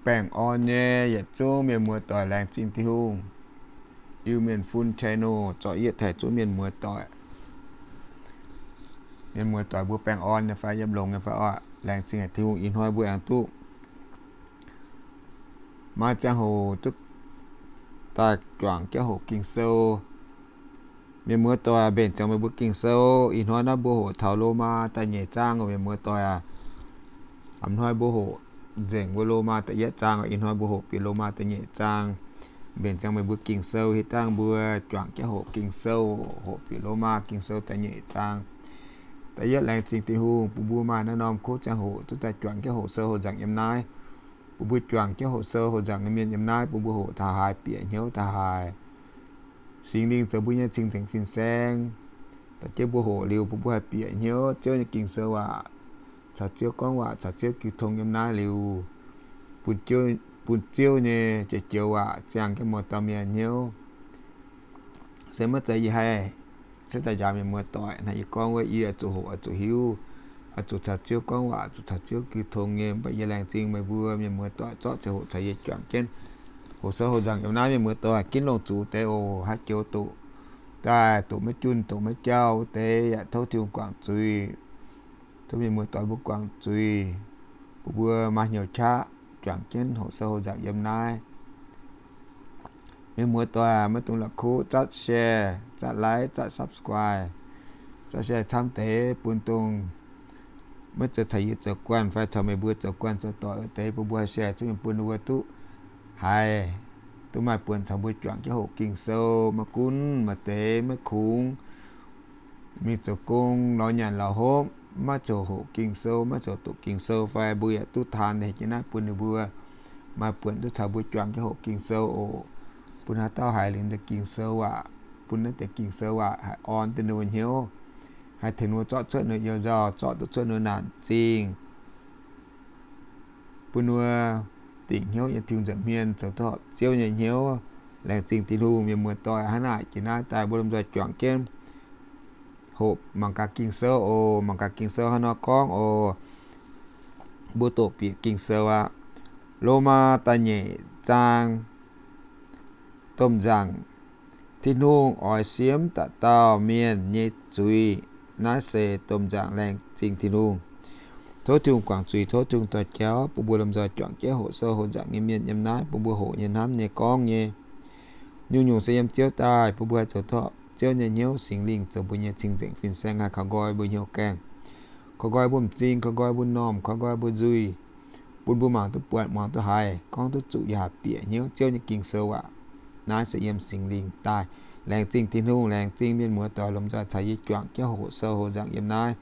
Baengh orn nyei yietc zungv mienh muoz-doic, laengz zingh Tin-Hungh. Iu-Mienh Fun channel zorqv yietv taaih zunv mienh muoz-doic. Mienh muoz-doic mbuo baengh orn nyei fai yiem longx nyei fai oc? Laengz zingh haic Tin-Hungh ih hnoi mbuo aengx duqv maaih ziangh hoc duqv daaih juangc jienv hoqc Ging-Sou. Mienh muoz-doic, mbenc ziangx meih mbuo Ging-Sou. Ih hnoi naaiv mbuo hoqc taux Lomaa da'nyeic zaang oc, mienh muoz-doic aac. A'hnoi mbuo hoqc nzengc wuov Lomaa da'yietv zaang oc. Ih hnoi mbuo hoqc bieqc Lomaa da'nyeic zaang. Mbenc ziangx meih mbuo Ging-Sou, hieh dangh mbuo juangc jienv hoqc Ging-Sou, hoqc bieqc Lomaa Ging-Sou da'nyeic zaang. Da'yietv, laengz zingh Tin-Hungh bun mbuo maaih naaiv norm kuv ziangh hoc duqv daaih juangc jienv hoqc sou hoqc nzaangc yiem naaiv. Bun mbuo juangc jienv hoqc sou hoqc nzaangc nyei mienh yiem naaiv, bun mbuo hoqc taux haaix bieqc hnyouv taux haaix. Singx Lingh zoux mbuo nyei cing-nzengc fin-saeng, dorh jienv mbuo hoqc liuz, bun mbuo haih bieqc hnyouv Ziouv nyei Ging-Sou waac, caux Ziouv gorngv waac, caux Ziouv jiu tong yiem naaiv liuz, bun Ziouv, bun Ziouv nyei joux joux waac ziangh jienv muoz-doic mienh hnyouv. Se maiv zeiz yie haih cuotv daaih njaaux mienh muoz-doic. Hnangv yie gorngv wuov, yie oix zuqc hoqc, oix zuqc hiuv, oix zuqc caux Ziouv gorngv waac, zuqc caux Ziouv jiu tong nyei. Mv baac yie laengz zingh meih mbuo mienh muoz-doic zorqv ziangh hoc caux yie juangc jienv hoqc sou hoqc nzaangc yiem naaiv, mienh muoz-doic. Ginv longc zuqc deix oc. Haaix joux doqc daaih, doqc maiv junh, doqc maiv jauh wuov deix yaac tov Tin-Hungh guangc zuiz. Tov mienh muoz-doic mbuo guangc zuiz, bun mbuo maaih hnyouv qaqv juangc jienv hoqc sou hoqc nzaangc yiem naaiv. Mienh muoz-doic, maiv dungx la'kuqv zatv share, zatv like, zatv subscribe, zatv share camv deix bun dongh maiv zeiz caux yie zoux guanh fai caux meih mbuo zoux guanh zoux doic wuov deix, bun mbuo haih share cuotv mingh bun ninh mbuo duqv haiz, duqv maaih buonc caux mbuo juangc jienv hoqc Ging-Sou. Maiv gunv maaih deix maiv kungx mingh zoux gong, lorz nyanc lorz hopv, maiv ziouc hoqc Ging-Sou, maiv ziouc doqc Ging-Sou fai, mbuo yaac duqv taan heh jienv naaiv bun ninh mbuo maaih buonc duqv caux mbuo juangc jienv hoqc Ging-Sou oc. Bun haaix dauh haiz liuz naaiv deix Ging-Sou waac, bun naaiv deix Ging-Sou waac haih orn duqv ninh mbuo hnyouv, haih tengx ninh mbuo zorqv cuotv ninh mbuo you nzauh, zorqv duqv cuotv ninh mbuo naanc zingh, bun ninh mbuo dingc hnyouv nyei Tin-Hungh nza'hmien zoux duqv horpc Ziouv nyei hnyouv. Laengz zingh Tin-Hungh. Mienh muoz-doic, hnangv naaic jiex naaiv daaih mbuo lomh nzoih juangc jienv hoqc mangc gaax Ging-Sou oc. Mangc gaax Ging-Sou haaix nor gorngv oc. Mbuo doqc bieqc Ging-Sou aqv. Lomaa da'nyeic zaang. Domh nzaangc. Tin-Hungh oix siemv dauh dauh mienh nyei zuiz. Naaiv se domh nzaangc. Laengz zingh Tin-Hungh. Tov Tin-Hungh guangc zuiz, tov Tin-Hungh dorh jauv bun mbuo lomh nzoih juangc jienv hoqc sou hoqc nzaangc nyei mienh yiem naaiv, bun mbuo hoqc nyei, hnamv nyei, gorngv nyei. Nyungc-nyungc se yiem Ziouv daaih, bun mbuo haih zoux duqv horpc Ziouv nyei hnyouv. Singx Lingh zoux mbuo nyei cing-nzengc fin-saeng, haih kaux nqoi mbuo hnyouv gaengh, kaux nqoi mbuo m'zing, kaux nqoi mbuo m'normh, kaux nqoi mbuo nzuih, bun mbuo mangc duqv buatc, muangx duqv haiz, gorngv duqv zuqc, yaac bieqc hnyouv Ziouv nyei Ging-Sou aac. Naaiv se yiem Singx Lingh daaih. Laengz zingh Tin-Hungh, laengz zingh mienh muoz-doic lomh nzoih caux yie juangc jienv hoqc sou hoqc nzaangc yiem naaiv,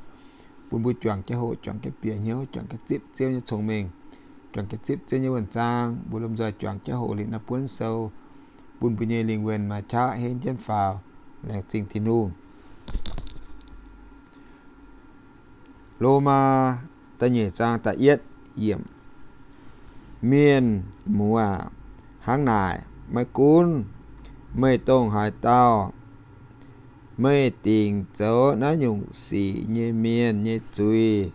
bun mbuo juangc jienv hoqc, juangc jienv bieqc hnyouv, juangc jienv zipv Ziouv nyei cong-mengh, juangc jienv zipv Ziouv nyei wuonh zaang. Mbuo lomh nzoih juangc jienv hoqc liuz naaiv buonv sou, bun mbuo nyei lingh wuonh maaih qaqv henv jienv faaux. Laengz zingh Tin-Hungh. Lomaa da'nyeic zaang da'yietv yiemc. Mienh muoz aac, hnangv naaic, maiv gunv meih dongh haaix dauh, meih dingc zoux naaiv nyungc sic nyei mienh nyei zuiz,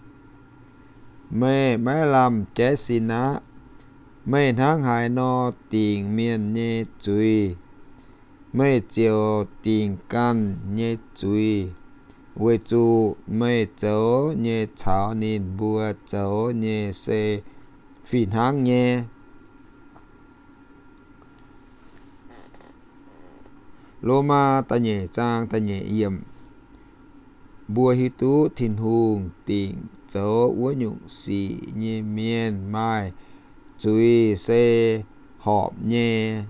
meih maiv lamh jaiv sin aqv. Meih hnangv haaix nor dingc mienh nyei zuiz, meih ziouc dingc ganh nyei zuiz, weic zuqc meih zoux nyei caux ninh mbuo zoux nyei se fih hnangv nyei. Lomaa da'nyeic zaang da'nyeic yiemc. Mbuo hiuv duqv Tin-Hungh dingc zoux wuov nyungc sic nyei mienh maaih zuiz se horpc nyei.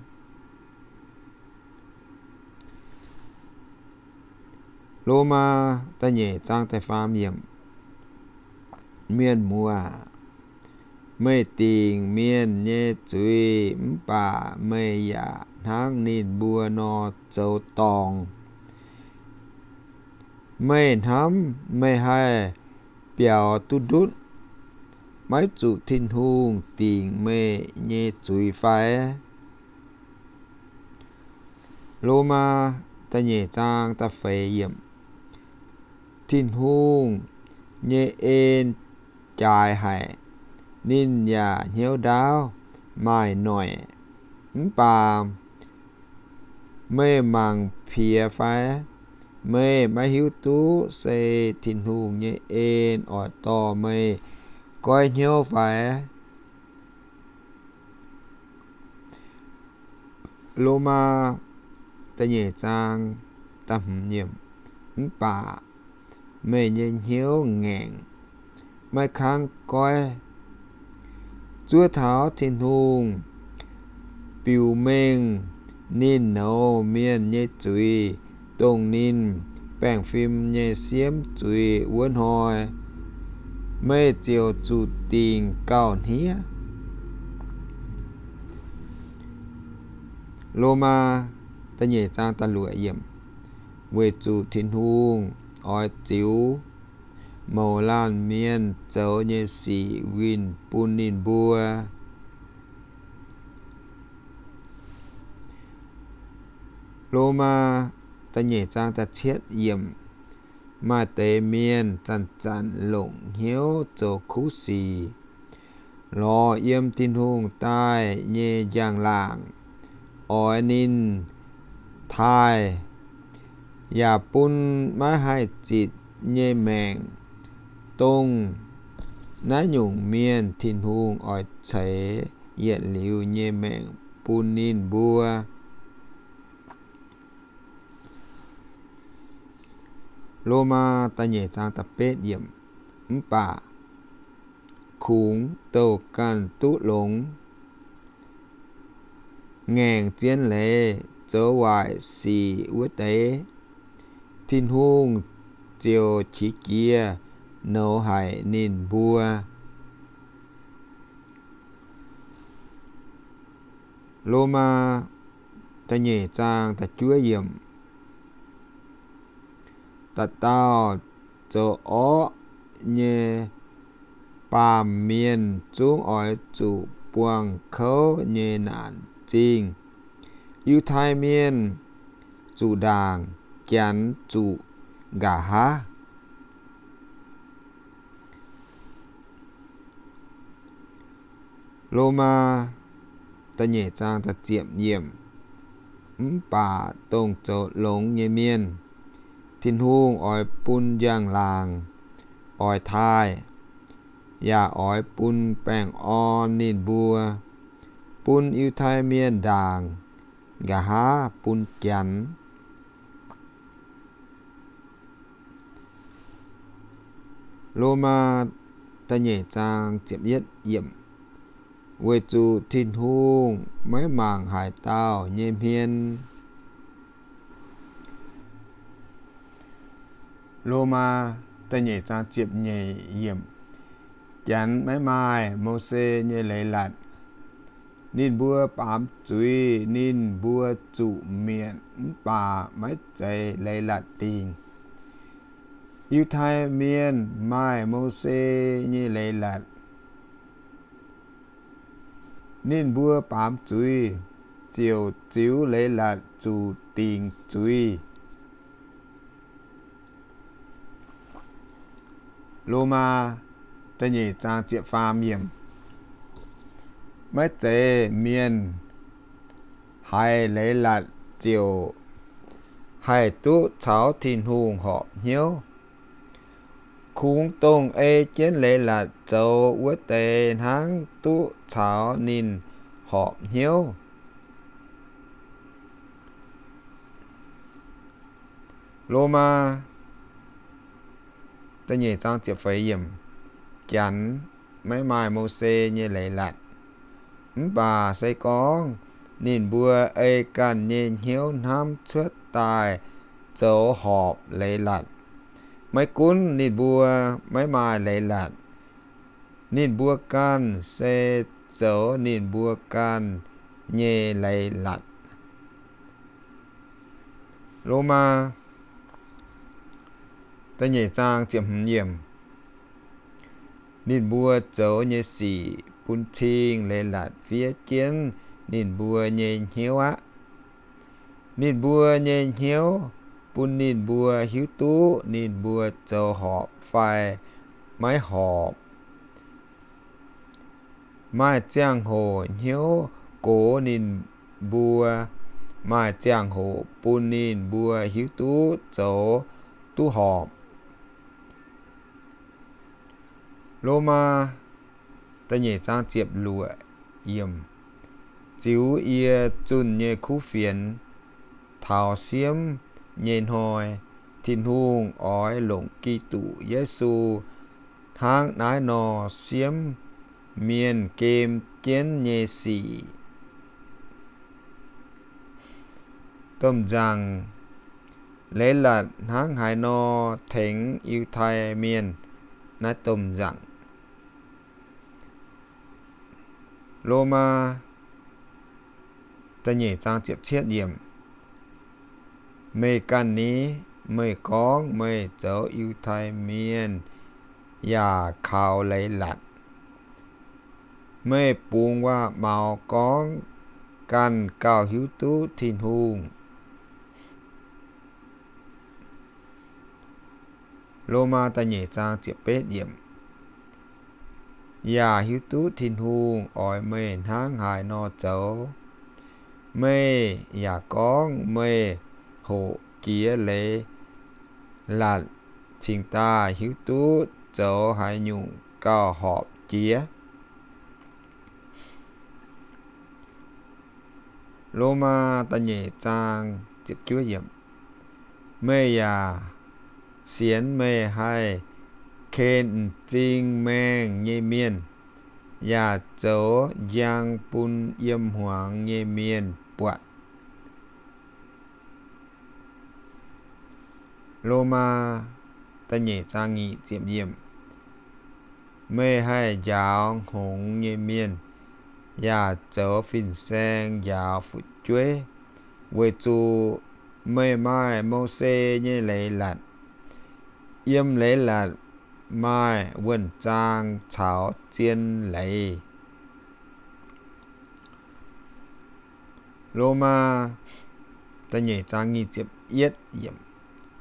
Lomaa da'nyeic zaang da'faam yiemc. Mienh muoz aac, meih dingc mienh nyei zuiz mv baac meih yaac hnangv ninh mbuo nor zoux dorngc. Meih hnamv meih haih biaux duqv ndutv, maiv zuqc Tin-Hungh dingc meih nyei zuiz fai? Lomaa da'nyeic zaang da'feix yiemc. Tin-Hungh nyei en jaaix haic, ninh yaac hnyouv ndaauv. maaih noic. Mv baac meih mangc piex fai? Meih maiv hiuv duqv se Tin-Hungh nyei en oix dorh meih goiv hnyouv fai? Lomaa da'nyeic zaang da'hmz yiemc. Mv baac meih nyei hnyouv ngaengc, maiv kangv goiv. Zuov taux Tin-Hungh biux mengh ninh nouz mienh nyei zuiz, dongh ninh baengh fim nyei siemv zuiz wuov hnoi, meih ziouc zuqc dingc gauh hniev. Lomaa da'nyeic zaang da'luoqc yiemc. Weic zuqc Tin-Hungh oix ziux mouz laanh mienh zoux nyei sic winh bun ninh mbuo. Lomaa da'nyeic zaang da'cietv yiemc. Maaih deix mienh zanc-zanc longc hnyouv zoux kuv sic, lorz yiem Tin-Hungh daaih nyei njang-laangc, oix ninh taaih, yaac bun maiv haih zitc nyei maengc, dongh naaiv nyungc mienh Tin-Hungh oix ceix yietc liuz nyei maengc bun ninh mbuo. Lomaa da'nyeic zaang da'betv yiemc. Mv baac kungx douc ganh duqv longx, ngaengc zien leiz zoux waaic sic wuov deix, Tin-Hungh ziouc qiex jiez nouz haic ninh mbuo. Lomaa da'nyeic zaang da'juov yiemc. Dauh dauh zoux orqv nyei baamh mienh zungv oix zuqc buangh kouv nyei naanc zingh. Yiutai Mienh zuqc ndaangc, Janx zuqc nqa'haav. Lomaa da'nyeic zaang da'ziepc yiemc. Mv baac dongh zoux longx nyei mienh, Tin-Hungh oix bun njang-laangc oix taaih, yaac oix bun baengh orn ninh mbuo, bun Yiutai Mienh ndaangc, nqa'haav bun Janx. Lomaa da'nyeic zaang ziepc yietv yiemc. Weic zuqc Tin-Hungh maiv mangc haaix dauh nyei hmien. Lomaa da'nyeic zaang ziepc nyeic yiemc. Janx maiv maaih Mose nyei leiz-latc. Ninh mbuo baamz zuiz, ninh mbuo zuqc mietc mv baac maiv zeiz leiz-latc dingc. Yiutai Mienh maaih Mose nyei leiz-latc. Ninh mbuo baamz zuiz ziouc ziux leiz-latc zuqc dingc zuiz. Lomaa da'nyeic zaang ziepc faam yiemc. Maiv zeiz mienh haiz leiz-latc ziouc haih duqv caux Tin-Hungh horpc hnyouv. Kungx dongh ei jienv leiz-latc zoux wuov deix hnangv duqv caux ninh horpc hnyouv. Lomaa da'nyeic zaang ziepc feix yiemc. Janx maiv maaih Mose nyei leiz-latc. Mv baac se gorngv ninh mbuo ei ganh nyei hnyouv hnamv cuotv daaih zoux horpc leiz-latc, maiv gunv ninh mbuo maiv maaih leiz-latc, ninh mbuo ganh se zoux ninh mbuo ganh nyei leiz-latc. Lomaa da'nyeic zaang ziepc hmz yiemc. Ninh mbuo zoux nyei sic bun cing leiz-latc fiev jienv ninh mbuo nyei hnyouv aqv. Ninh mbuo nyei hnyouv bun ninh mbuo hiuv duqv ninh mbuo zoux horpc fai maiv horpc. Maaih ziangh hoc hnyouv gox ninh mbuo, maaih ziangh hoc bun ninh mbuo hiuv duqv zoux duqv horpc. Lomaa da'nyeic zaang ziepc luoqc yiemc. Ziux yie zunh nyei kuv fienx, taux siemv nyei hnoi, Tin-Hungh oix longc Giduc Yesu hnangv naaiv nor siemv mienh gem jienv nyei sic. Domh nzaangc, leiz-latc hnangv haaix nor tengx Yiutai Mienh? Naaiv domh nzaangc. Lomaa da'nyeic zaang ziepc cietv yiemc. Meih ganh ni, meih gorngv meih zoux Yiutai Mienh yaac kaux leiz-latc. Meih bungx waac-maux gorngv ganh gauh hiuv duqv Tin-Hungh. Lomaa da'nyeic zaang ziepc betv yiemc. Yaac hiuv duqv Tin-Hungh oix meih hnangv haaix nor zoux. Meih yaac gorngv meih hoqc jiex leiz-latc cingx daaih hiuv duqv zoux haaix nyungc gauh horpc jiex. Lomaa da'nyeic zaang ziepc juov yiemc. Meih yaac sienx meih haih ken m'zing maengh nyei mienh, yaac zoux njang bun yiem hmuangx nyei mienh buatc. Lomaa da'nyeic zaang nyic ziepc yiemc. Meih haih njaaux hngongx nyei mienh, yaac zoux fin-saeng njaaux fu'jueiv, weic zuqc meih maaih Mose nyei leiz-latc. Yiem leiz-latc maaih wuonh zaang caux zien leiz. Lomaa da'nyeic zaang nyic ziepc yietv yiemc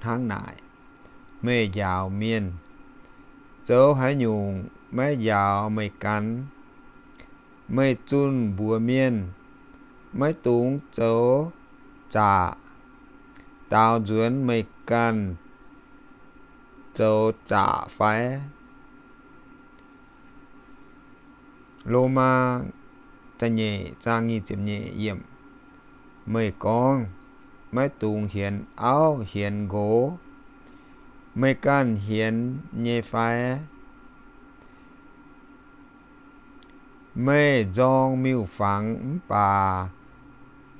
hnangv naaic, meih njaaux mienh, zoux haaix nyungc maiv njaaux meih ganh? Meih zunh mbuox mienh, maiv dungx zoux zaqc, daaux nzuonx meih ganh zoux zaqc fai? Lomaa da'nyeic zaang nyic ziepc nyeic yiemc, meih gorngv, maiv dungx hienx auv hienx nqox, meih ganh hienx nyei fai? Meih nzorng miuc-fangx mv baac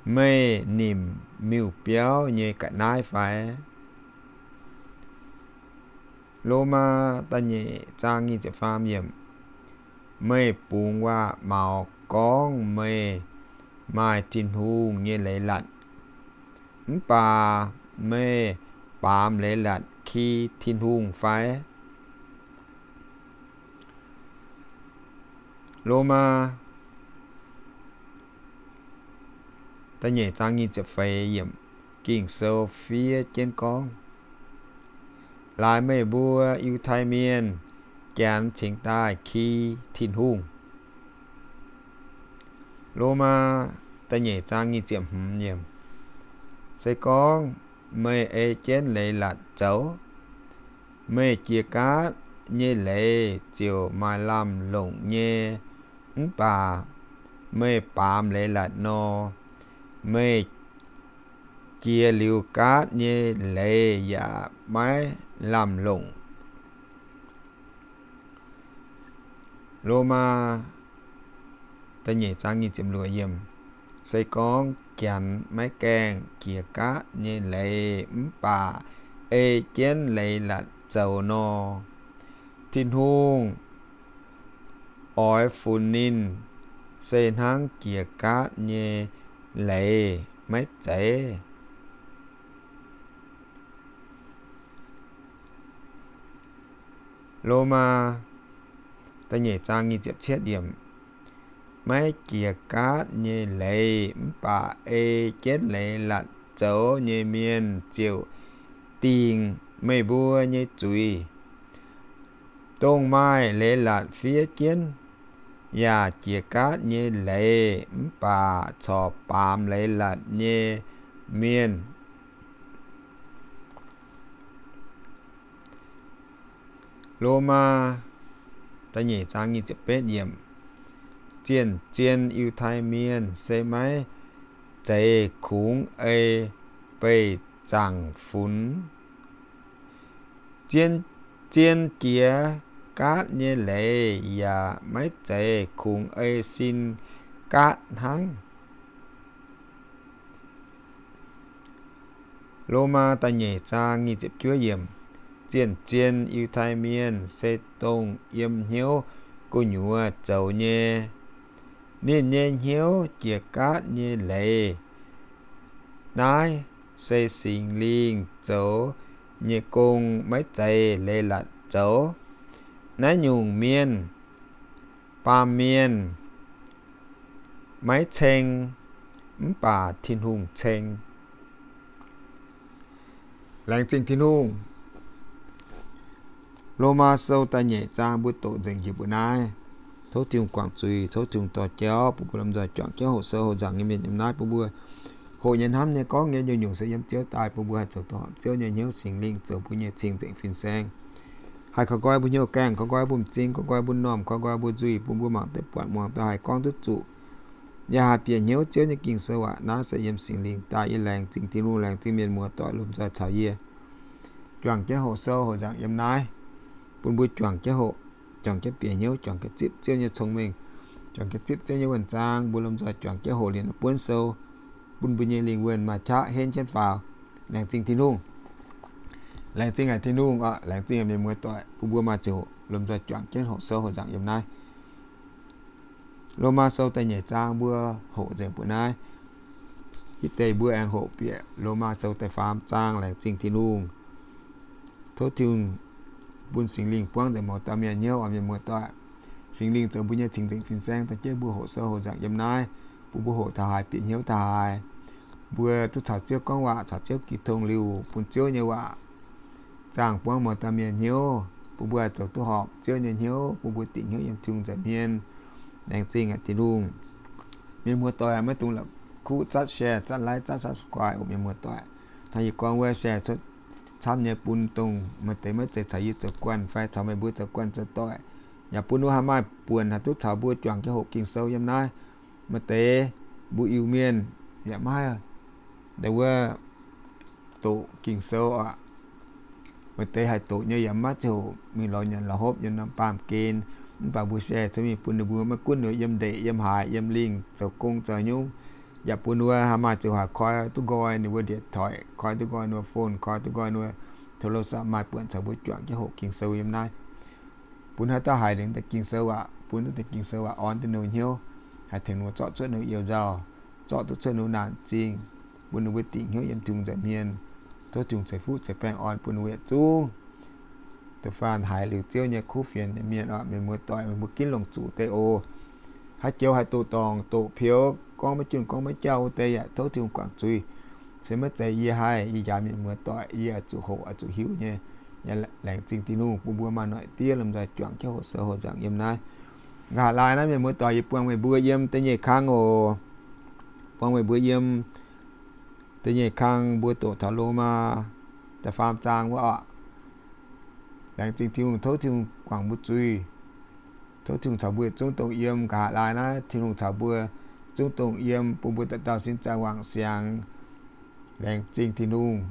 meih nimc miuc-biauv nyei ga'naaiv fai? Lomaa da'nyeic zaang nyic ziepc faam yiemc, meih bungx waac-maux gorngv meih maaih Tin-Hungh nyei leiz-latc, mv baac meih baamz leiz-latc ki Tin-Hungh fai? Lomaa da'nyeic zaang nyic ziepc feix yiemc, Ging-Sou fiev jienv gorngv, laaix meih mbuo Yiutai Mienh janx cingx daaih ki Tin-Hungh. Lomaa da'nyeic zaang nyic ziepc hmz yiemc, se gorngv meih ei jienv leiz-latc zoux, meih jiex gaatv nyei leiz ziouc maaih lamh longc nyei. Mv baac meih baamz leiz-latc nor, meih jiex liuz gaatv nyei leiz yaac maiv lamh longc. Lomaa da'nyeic zaang nyic ziepc luoqc yiemc, se gorngv janx maiv gaengh jiex gaatv nyei leiz mv baac ei jienv leiz-latc zoux nor, Tin-Hungh oix funx ninh se hnangv jiex gaatv nyei leiz maiv zeiz? Lomaa da'nyeic zaang nyic ziepc cietv yiemc, maiv jiex gaatv nyei leiz mv baac ei jienv leiz-latc zoux nyei mienh ziouc dingc meih mbuo nyei zuiz. Dongh maaih leiz-latc fiev jienv yaac jiex gaatv nyei leiz mv baac corc baamz leiz-latc nyei mienh. Lomaa da'nyeic zaang nyic ziepc betv yiemc. Zien-zien Yiutai Mienh se maiv zeiz kungx ei beih zaangc funx. Zien-zien jiex gaatv nyei leiz yaac maiv zeiz kungx ei sin gaatv hnangv. Lomaa da'nyeic zaang nyic ziepc juov yiemc. Zien-zien Yiutai Mienh se dongh yiem hnyouv gu'nyuoz zoux nyei. Ninh nyei hnyouv jiex gaatv nyei leiz. Naaiv se Singx Lingh zoux nyei gong, maiv zeiz leiz-latc zoux. Naaiv nyungc mienh, baamh mienh, maiv ceng, mv baac Tin-Hungh ceng. Laengz zingh Tin-Hungh. Lomaa Sou da'nyeic zaang mbuo doqc nzengc njiec mbuo naaiv. Tov Tin-Hungh guangc zuiz, tov Tin-Hungh dorh jauv bun mbuo lomh nzoih juangc jienv hoqc sou hoqc nzaangc nyei mienh yiem naaiv bun mbuo hoqc nyei, hnamv nyei, gorngv nyei, nyungc-nyungc se yiem Ziouv daaih, bun mbuo haih zoux duqv horpc Ziouv nyei hnyouv. Singx Lingh zoux mbuo nyei cing-nzengc fin-saeng, haih koi nqoi mbuo hnyouv gaengh, koi nqoi mbuo m'zing, koi nqoi mbuo m'normh, koi nqoi mbuo nzuih, bun mbuo mangc duqv buatc, muangx duqv haiz, gorngv duqv zuqc. Yaac haih bieqc hnyouv Ziouv nyei Ging-Sou aqv. Naaiv se yiem Singx Lingh daaih. Yie laengz zingh Tin-Hungh, laengz zingh mienh muoz-doic lomh nzoih caux yie juangc jienv hoqc sou hoqc nzaangc yiem naaiv, bun mbuo juangc jienv hoqc, juangc jienv bieqc hnyouv, juangc jienv zipv Ziouv nyei cong-mengh, juangc jienv zipv Ziouv nyei wuonh zaang. Mbuo lomh nzoih juangc jienv hoqc liuz naaiv buonv sou, bun mbuo nyei lingh wuonh maaih qaqv henv jienv faaux. Laengz zingh Tin-Hungh. Laengz zingh haic Tin-Hungh oc. Laengz zingh haic mienh muoz-doic, bun mbuo maaih ziangh hoc lomh nzoih juangc jienv hoqc sou hoqc nzaangc yiem naaiv. Lomaa Sou da'nyeic zaang mbuo hoqc nzengc mbuo naaiv. Hitv deix mbuo aengx hoqc bieqc Lomaa Sou da'faam zaang. Laengz zingh Tin-Hungh. Tov Tin-Hungh bun Singx Lingh buangv nzengc mouz dauh mienh hnyouv oc mienh muoz-doic. Singx Lingh zoux mbuo nyei cing-nzengc fin-saeng, dorh jienv mbuo hoqc sou hoqc nzangc yiem naaiv, bun mbuo hoqc taux haaix bieqc hnyouv taux haaix. Mbuo duqv caux Ziouv gorngv waac, caux Ziouv gi tong liuz, bun Ziouv nyei waac zaangh buangv mouz dauh mienh hnyouv, bun mbuo haih zoux duqv horpc Ziouv nyei hnyouv, bun mbuo dingc hnyouv yiem Tin-Hungh nza'hmien. Laengz zingh haic Tin-Hungh. Mienh muoz-doic maiv dungx la'kuqv zatv share, zatv like, zatv subscribe oc mienh muoz-doic. Hnangv yie gorngv wuov, share cuotv camv nyei bun dongh maaih deix maiv zeiz caux yie zoux guanh fai caux meih mbuo zoux guanh zoux doic, yaac bun wuov haih maaih buonc haih duqv caux mbuo juangc jienv hoqc Ging-Sou yiem naaiv. Maaih deix mbuo Iu-Mienh yaac maiv haih deix wuov doqc Ging-Sou aqv. Maaih deix haih doqc nyei yaac maiv ziouc mingh lorz nyanc lorz hopv yiem norm baamh gen. Mv baac mbuo share cuotv mingh bun ninh mbuo, maiv gunv ninh mbuo yiem ndeic yiem haaix, yiem lingh, zoux gong zoux haaix nyungc, yaac bun wuov haih maaih ziouc haih koi duqv nqoi ninh mbuo điện thoại, koi duqv nqoi ninh mbuo phone, koi duqv nqoi ninh mbuo โทรศัพท์ maaih buonc caux mbuo juangc jienv hoqc Ging-Sou yiem naaiv. Bun haaix dauh haiz liuz deix Ging-Sou aqv, bun duqv deix Ging-Sou aqv orn duqv ninh mbuo hnyouv, haih tengx ninh mbuo zorqv cuotv ninh mbuo you nzauh, zorqv duqv cuotv ninh mbuo naanc zingh, bun ninh mbuo dingc hnyouv yiem Tin-Hungh nza'hmien. Tov Tin-Hungh ceix fuqv ceix baengh orn bun ninh mbuo yietc zungv. Da'faanh haiz liuz Ziouv nyei kuv fienx nyei mienh oc, mienh muoz-doic, meih mbuo ginv longc zuqc deix oc. Haaix joux haih doqc dorngc doqc peux, gorngv maiv junh gorngv maiv jauh wuov deix yaac tov Tin-Hungh guangc zuiz. Se maiv zeiz yie haih, yie njaaux mienh muoz-doic, yie oix zuqc hoqc oix zuqc hiuv nyei. Yaac laengz zingh Tin-Hungh bun mbuo maaih noic diev lomh nzoih juangc jienv hoqc sou hoqc nzangc yiem naaiv. Nqa'haav laai naaiv mienh muoz-doic, yie buangh meih mbuo yiem da'nyeic kang oc. Buangh meih mbuo yiem da'nyeic kang mbuo doqc taux Lomaa da'faam zaang wuov oc. Laengz zingh Tin-Hungh, tov Tin-Hungh guangc mbuo zuiz. Tov Tin-Hungh caux mbuo yietc zungv dongh yiem. Nqa'haav laai naaiv Tin-Hungh caux mbuo zungv dongh yiem, bun mbuo dauh dauh sin zaangc wangc siangx. Laengz zingh Tin-Hungh.